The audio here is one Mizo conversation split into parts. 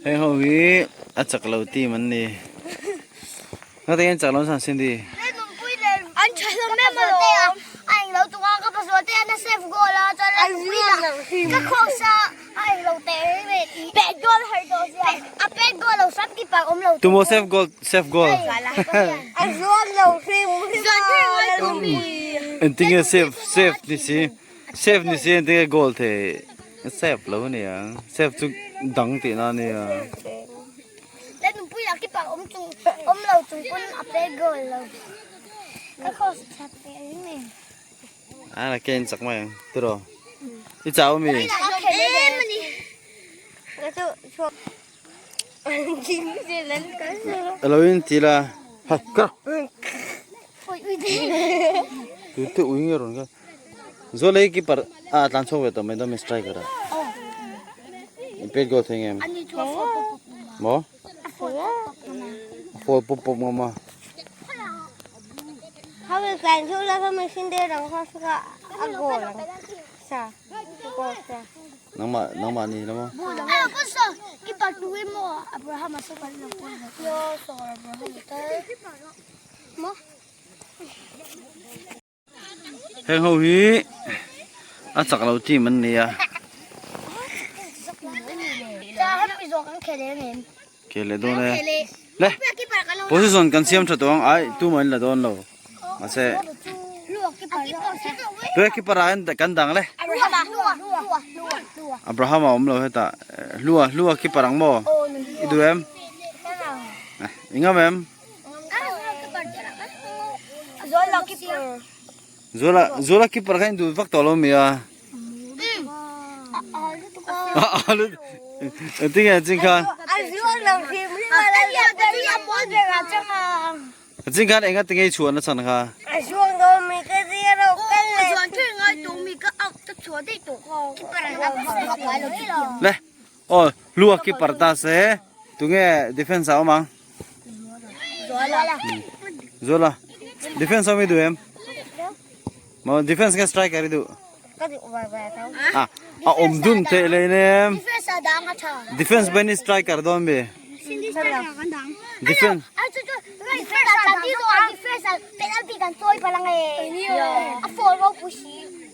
Heng ho hi a chak lo team an ni. Nga te an chak lo san Cindy. An tha hlawm em alawm. A englo tuk a ka pasal te an a save goal a chuan a ka cross a a englo te pet goal har tawh sia a pet goal lo sam keeper awm lo. Tumaw save goal save goal. A zuam lo hrim hrim a. Engtinge save save ni si save ni si engtinge goal thei save lo ania save chu dang tihna ania. Le nupui lah keeper awm chung awm lo chung pawn a pe goal lo. Ka cross that ve a ring em. A la ken chak mai ang tiraw. I chau mi? Em ani. Alo in ti la. Hai ka. Tu te ui nge ron ka. Zo lei keeper a tlan chhuak ve tawh mai dawn striker a. In pet goal thei ngem. Maw? A fall pawp pawp ngam a. Nangmah nangmah ni lo maw? Heng ho hi a chak lo team an ni a. Khel leh dawn e. Le position kan siam tha tawh ang ai tumah in la dawn lo. Mahse Tue keeper ah hian kan dang le. Abraham a awm lo hetah hlua hlua keeper ang maw? I duh em? I ngam em? Zuala Zuala keeper kha in duh vak tawh lo mi a. Engtin nge ching khan? Ching khan enga tinge i chhuah na chhan kha? Le Aw hlua keeper ta se tunge defense a awm ang Zuala defense awm i duh em maw defense nge striker i duh ah a awm dun theih leh nem defense ber ni striker dawn mi defense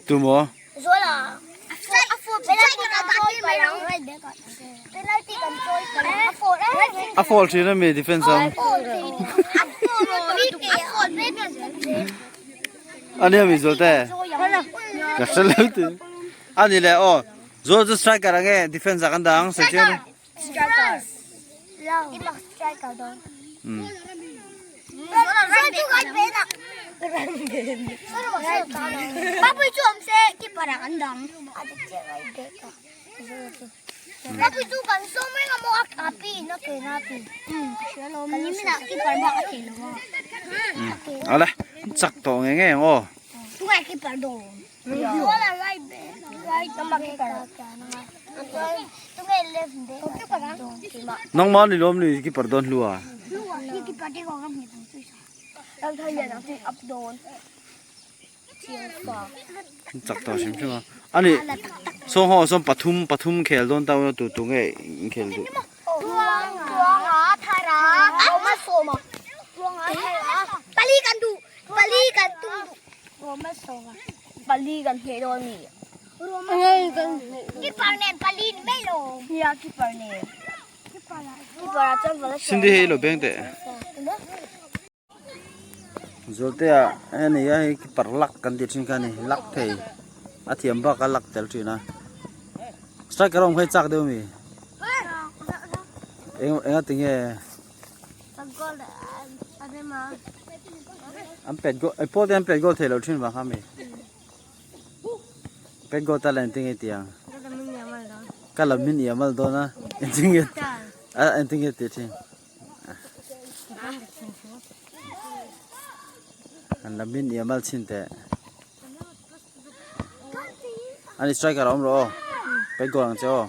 tu maw A fall thin a mi defense ang. Ani ami zual te. Ka hre lo ti. Ani le aw. Zual chu striker ange defense ah kan dah ang sawi chiang. Striker. Striker dawn. Ala chak tawh nge nge ang aw. Nangmah ni lawm ni keeper dawn hlua. Chak tawh hrim hrim a. Ani sawng ho sawm pathum pathum khel dawn ta tu tu nge in khel duh. Pali kan hneh dawn mi. Keeper nen pali ni mai lo. Nia keeper nen. Keeper ah chuan vala Cindy hei lo beng teh. Zualtea hei a nia hei keeper luck kan tih thin kha a ni luck thei a thiam bak a luck tel thin a striker awm kha i chak deuh ami eng enga tinge An pet goal eh pawl te an pet goal thei lo thin vang kha mi. Pet goal ta len tinge tiang. Ka lam min iamal dawn a. Engtinge a engtinge ti thin. An lam min iamal chin teh. Ani striker a awm rawh aw. Pet goal ang che aw.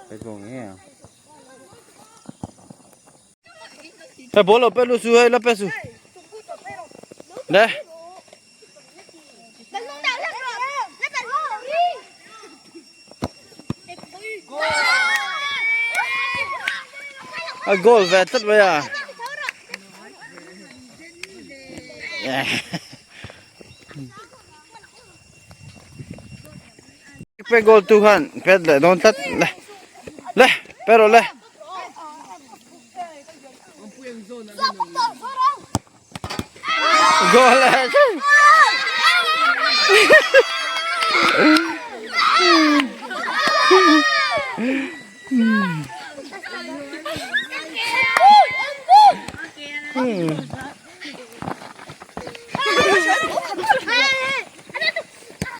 Pet goal nge ang. Hei ball lo pe lu su hei la pe su. Le. A goal ve tlat mai a. Pe goal tu khan pet leh dawn tlat le. Le pe rawh le. Goal le.